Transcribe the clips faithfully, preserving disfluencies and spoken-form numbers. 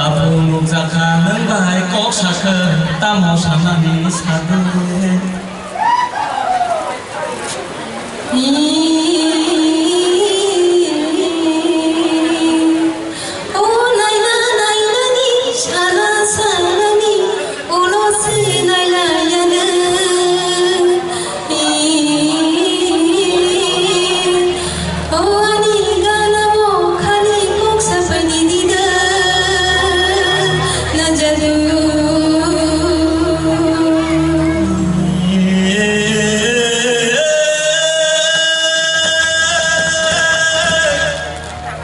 Abo nukjakha nwng bahai kok sakha, tamo sanani sade. O naina nainani, sana sanani, ulo se nailaiya nwng. O ani gana o khani kok sapai di di da, na jadu.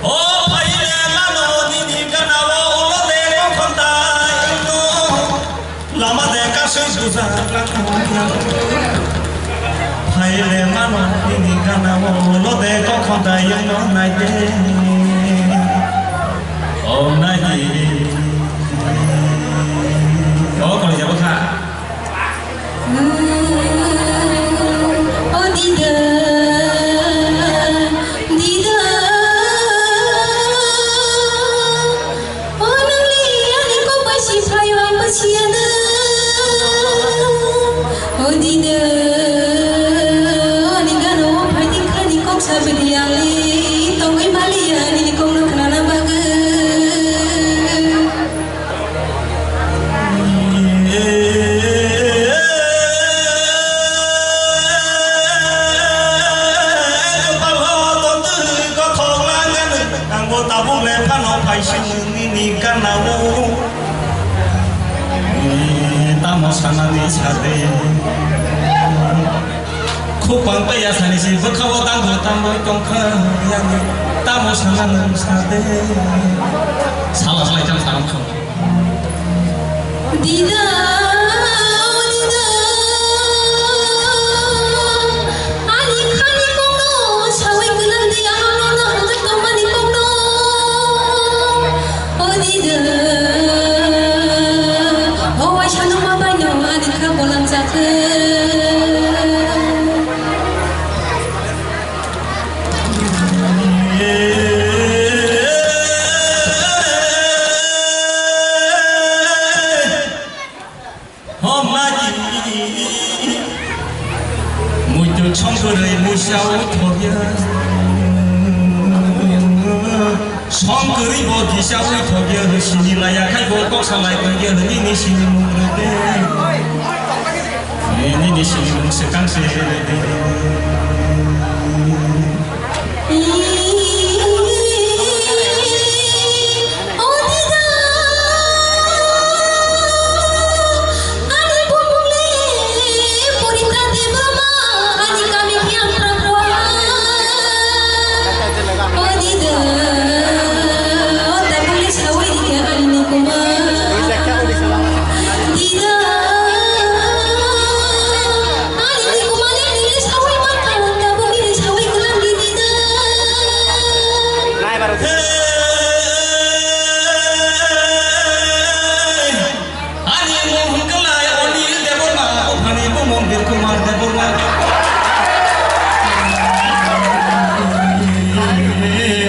O phaile mano nini gana o ulo de kokhon tai no. Lama de kasui buja phaile mano nini gana o ulo de kokhon tai no nai de. O nai de. O koi jabo kha. O dida, dida. O nangli ani kok bai si phaio, ang bai si ya da. O dida, ani gana o phai di khani kok sabai di, angli tongwi mali ya, ani ni kok no khnana bagwi. Ang bo tabuk le phano phaising nini gana o. Tamo sanani sade. Khupang tei yasani si bwkha o tangbo tangbo tongkha yani. Tamo sana nang sade. Sala salai chang sanam khang. Dida, dida, ani khani kongno sawi gwnang di, ano no hwnjak tongmani kongno. O dida, o waisa no ma bai no ani kha bolang jakhe. Muitu songkwrwi muisa o thobya. Songkwrwi bo kisa o thobya, sini laya khai bo kok salai tongya, nini sini mung rwde. Nini sini mung swkang se rwde. Ani mung hwnkhe lai Anil Debbarma, o phani mung Mondir Kumar Debbarma.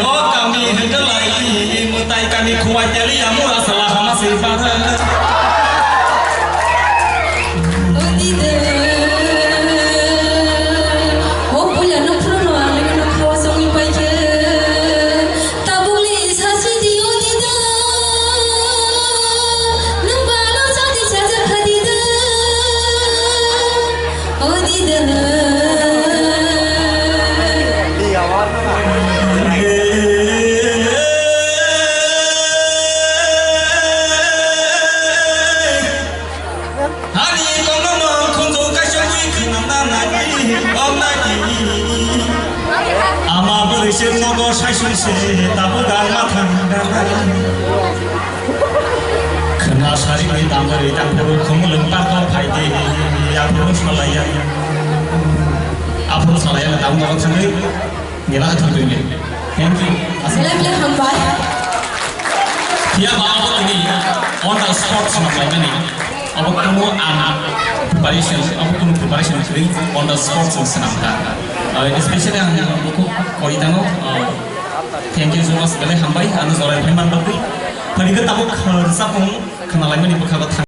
O kami hwnkhe lai mwtai kami Khuwaiteli, amura sala hama se para. O dida, o puila no phuru no ang no khawa songwi paikhe. Tabukni sasi di o dida, nwng ba no sadi chajakha dida, o dida. Ani kono no khunju kaisa bui khwnam na nai, om nai. Ama bwrwi se nogo saisung se, tabuk ang ma thang da. Khwna sari ni tangwi tangphuru khumulwng park o phai di, aphuru salai ya. Aphuru salai ya, tamo nogo thangwi. Nila thang twi le. Thank you. Belai belai hambai. Phiya ba abo tini on the spot swnam laimani. Abo kuno ang preparation, abo kuno preparation kwrwi on the spot swnam kha. Uh, especially ang buku kori dano, uh, thank you so much, belai hambai, ano jorai phaiman bagwi. Phani khe tabuk khar sapung khna laimani bwkha khe thang.